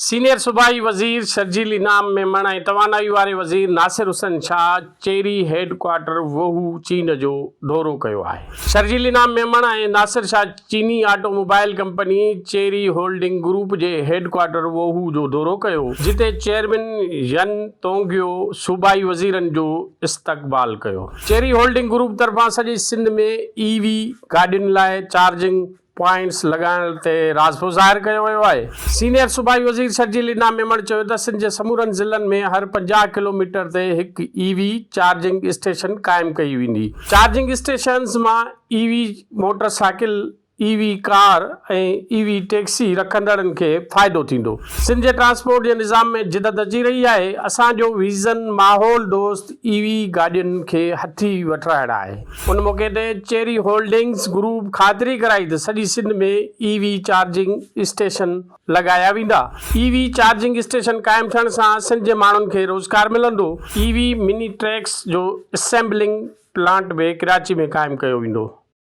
Senior صوبائي وزير شرجيل انعام ميمڻ ۽ توانائي واري وزير Nasir Hussain Shah Chery headquarter Wuhu چين جو دورو ڪيو آهي. شرجيل انعام ميمڻ ۽ ناصر شاهه چيني automobile company Chery holding group جي هيڊ ڪوارٽر ووهو جو دورو ڪيو، جتي چيئرمين ين تونگيو صوبائي وزيرن جو استقبال ڪيو. چيري هولڊنگ گروپ طرفان سڄي سنڌ ۾ اي وي گاڏين لاء چارجنگ پوائنٽس لڳائڻ تي راضپو ظاهر ڪيو ويو آهي. سينيئر صوبائي وزير شرجيل انعام ميمڻ چيو ته سنڌ جي سمورن ضلعن ۾ هر 50 ڪلو ميٽر تي هڪ اي وي چارجنگ اسٽيشن قائم ڪئي ويندي، چارجنگ اسٽيشنز مان E V motorcycle, E V car ۽ E V taxi رکندڙن کي فائدو ٿيندو. سنڌ جي ٽرانسپورٽ جي نظام ۾ جدت اچي رهي آهي، اسان جو ويزن ماحول دوست اي وي گاڏين کي هٿي وٺرائڻ آهي. ان موقعي تي چيري هولڊنگز گروپ خاطري ڪرائي ته سڄي سنڌ ۾ اي وي چارجنگ اسٽيشن لڳايا ويندا، اي وي چارجنگ اسٽيشن قائم ٿيڻ سان سنڌ جي ماڻهن کي روزگار ملندو، اي وي مني ٽريڪس جو اسيمبلنگ پلانٽ به ڪراچي ۾ قائم ڪيو ويندو.